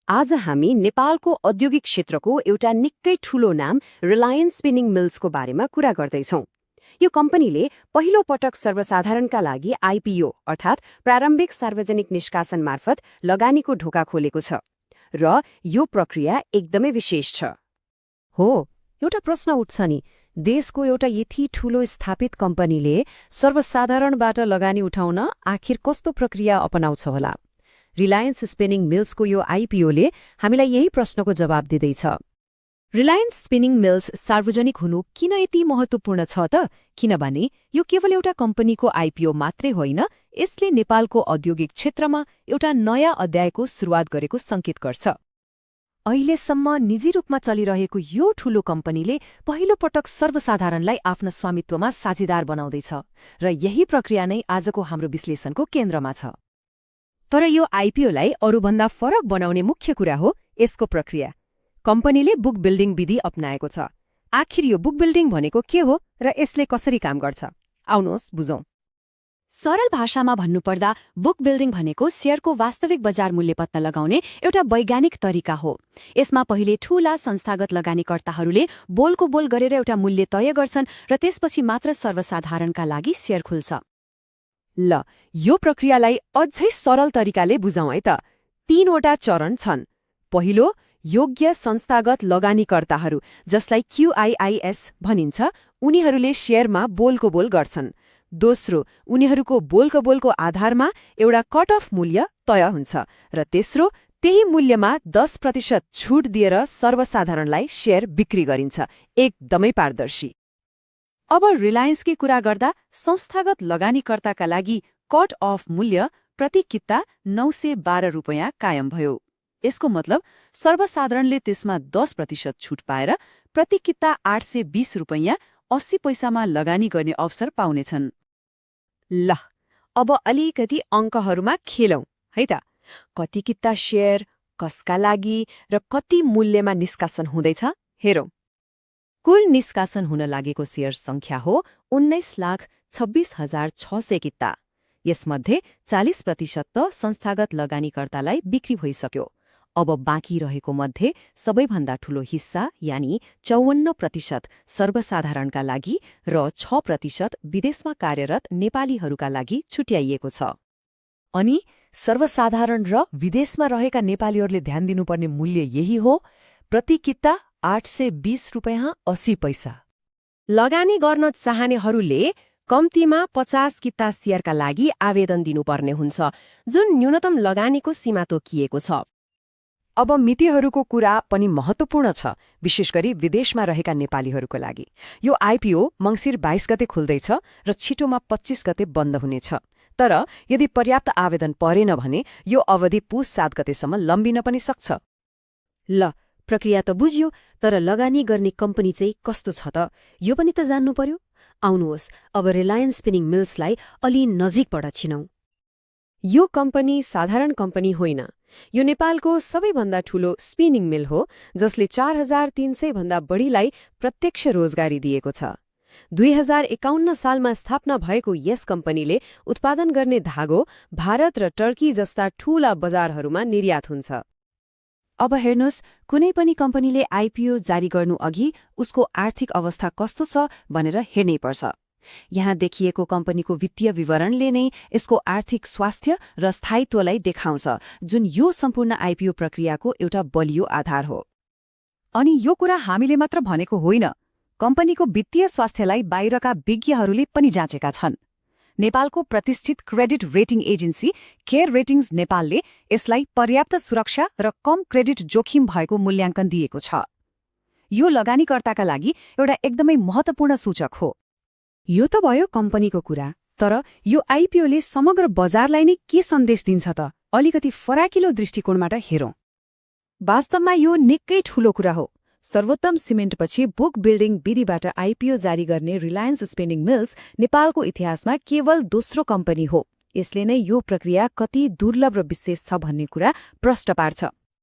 आज हामी नेपालको औद्योगिक क्षेत्रको एउटा निकै ठूलो नाम रिलायन्स स्पिनिङ मिल्सको बारेमा कुरा गर्दैछौं। यो कम्पनीले पहिलो पटक सर्वसाधारणका लागि आइपिओ अर्थात् प्रारम्भिक सार्वजनिक निष्कासन मार्फत लगानीको ढोका खोलेको छ र यो प्रक्रिया एकदमै विशेष छ। हो, एउटा प्रश्न उठ्छ नि, देशको एउटा यति ठूलो स्थापित कम्पनीले सर्वसाधारणबाट लगानी उठाउन आखिर कस्तो प्रक्रिया अपनाउँछ होला? रिलायन्स स्पिनिङ मिल्सको यो आइपिओले हामीलाई यही प्रश्नको जवाब दिँदैछ। रिलायन्स स्पिनिङ मिल्स सार्वजनिक हुनु किन यति महत्त्वपूर्ण छ त? किनभने यो केवल एउटा कम्पनीको आइपिओ मात्रै होइन, यसले नेपालको औद्योगिक क्षेत्रमा एउटा नयाँ अध्यायको सुरुवात गरेको संकेत गर्छ। अहिलेसम्म निजी रूपमा चलिरहेको यो ठूलो कम्पनीले पहिलो पटक सर्वसाधारणलाई आफ्नो स्वामित्वमा साझेदार बनाउँदैछ र यही प्रक्रिया नै आजको हाम्रो विश्लेषणको केन्द्रमा छ। तर यो आइपिओलाई अरूभन्दा फरक बनाउने मुख्य कुरा हो यसको प्रक्रिया। कम्पनीले बुक बिल्डिङ विधि अपनाएको छ। आखिर यो बुक बिल्डिङ भनेको के हो र यसले कसरी काम गर्छ? आउनुहोस् बुझौं। सरल भाषामा भन्नुपर्दा बुक बिल्डिङ भनेको शेयरको वास्तविक बजार मूल्य पत्ता लगाउने एउटा वैज्ञानिक तरिका हो। यसमा पहिले ठूला संस्थागत लगानीकर्ताहरूले बोलको बोल गरेर एउटा मूल्य तय गर्छन् र त्यसपछि मात्र सर्वसाधारणका लागि शेयर खुल्छ। ल, यो प्रक्रियालाई अझै सरल तरिकाले बुझौं है त। 3वटा चरण छन्। पहिलो, योग्य संस्थागत लगानीकर्ताहरू जसलाई QIIS भनिन्छ, उनीहरूले शेयरमा बोलको बोल गर्छन्। दोस्रो, उनीहरूको बोलको बोलको आधारमा एउटा कट अफ मूल्य तय हुन्छ र तेस्रो, त्यही मूल्यमा 10% छुट दिएर सर्वसाधारणलाई शेयर बिक्री गरिन्छ। एकदमै पारदर्शी। अब रिलायन्सकी कुरा गर्दा संस्थागत लगानीकर्ताका लागि कट अफ मूल्य प्रति किता 912 रुपैयाँ कायम भयो। यसको मतलब सर्वसाधारणले त्यसमा 10% छुट पाएर प्रति किता 820 रुपैयाँ 80 पैसामा लगानी गर्ने अवसर पाउनेछन्। ल, अब अलिकति अङ्कहरूमा खेलौं है त। कति किता शेयर, कसका लागि र कति मूल्यमा निष्कासन हुँदैछ हेरौं। कुल निष्कासन हुन लागेको शेयर संख्या हो 19,26,600 किता। यसमध्ये 40% त संस्थागत लगानीकर्तालाई बिक्री भइसक्यो। अब बाँकी रहेको मध्ये सबैभन्दा ठूलो हिस्सा यानि 54% सर्वसाधारणका लागि र 6% विदेशमा कार्यरत नेपालीहरूका लागि छुट्याइएको छ। अनि सर्वसाधारण र विदेशमा रहेका नेपालीहरूले ध्यान दिनुपर्ने मूल्य यही हो, प्रति किता 820 रुपैयाँ 80 पैसा। लगानी गर्न चाहनेहरूले कम्तीमा 50 किता शेयरका लागि आवेदन दिनुपर्ने हुन्छ, जुन न्यूनतम लगानीको सीमा तोकिएको छ। अब मितिहरूको कुरा पनि महत्त्वपूर्ण छ, विशेष गरी विदेशमा रहेका नेपालीहरूको लागि। यो आइपिओ मङ्सिर 22 गते खुल्दैछ र छिटोमा 25 गते बन्द हुनेछ। तर यदि पर्याप्त आवेदन परेन भने यो अवधि पुस 7 गतेसम्म लम्बिन पनि सक्छ। ल, प्रक्रिया त बुझ्यो, तर लगानी गर्ने कम्पनी चाहिँ कस्तो छ त? यो पनि त जान्नु पर्यो। आउनुहोस्, अब रिलायन्स स्पिनिङ मिल्सलाई अलि नजिकबाट छिनौं। यो कम्पनी साधारण कम्पनी होइन। यो नेपालको सबैभन्दा ठूलो स्पिनिङ मिल हो, जसले 4300 भन्दा बढीलाई प्रत्यक्ष रोजगारी दिएको छ। 2051 सालमा स्थापना भएको यस कम्पनीले उत्पादन गर्ने धागो भारत र टर्की जस्ता ठूला बजारहरूमा निर्यात हुन्छ। अब हेर्नुहोस्, कुनै पनि कम्पनीले आइपिओ जारी गर्नु अघि उसको आर्थिक अवस्था कस्तो छ भनेर हेर्नै पर्छ। यहाँ देखिएको कम्पनीको वित्तीय विवरणले नै यसको आर्थिक स्वास्थ्य र स्थायित्वलाई देखाउँछ, जुन यो सम्पूर्ण आइपिओ प्रक्रियाको एउटा बलियो आधार हो। अनि यो कुरा हामीले मात्र भनेको होइन, कम्पनीको वित्तीय स्वास्थ्यलाई बाहिरका विज्ञहरूले पनि जाँचेका छन्। नेपालको प्रतिष्ठित credit rating agency care ratings नेपालले यसलाई पर्याप्त सुरक्षा र कम क्रेडिट जोखिम भएको मूल्याङ्कन दिएको छ। यो लगानीकर्ताका लागि एउटा एकदमै महत्त्वपूर्ण सूचक हो। यो त भयो कम्पनीको कुरा, तर यो आइपिओले समग्र बजारलाई नै के सन्देश दिन्छ त? अलिकति फराकिलो दृष्टिकोणबाट हेरौं। वास्तवमा यो निकै ठूलो कुरा हो। सर्वोत्तम सिमेन्टपछि बुक बिल्डिङ विधिबाट आइपिओ जारी गर्ने रिलायन्स स्पिनिङ मिल्स नेपालको इतिहासमा केवल दोस्रो कम्पनी हो। यसले नै यो प्रक्रिया कति दुर्लभ र विशेष छ भन्ने कुरा प्रष्ट पार्छ।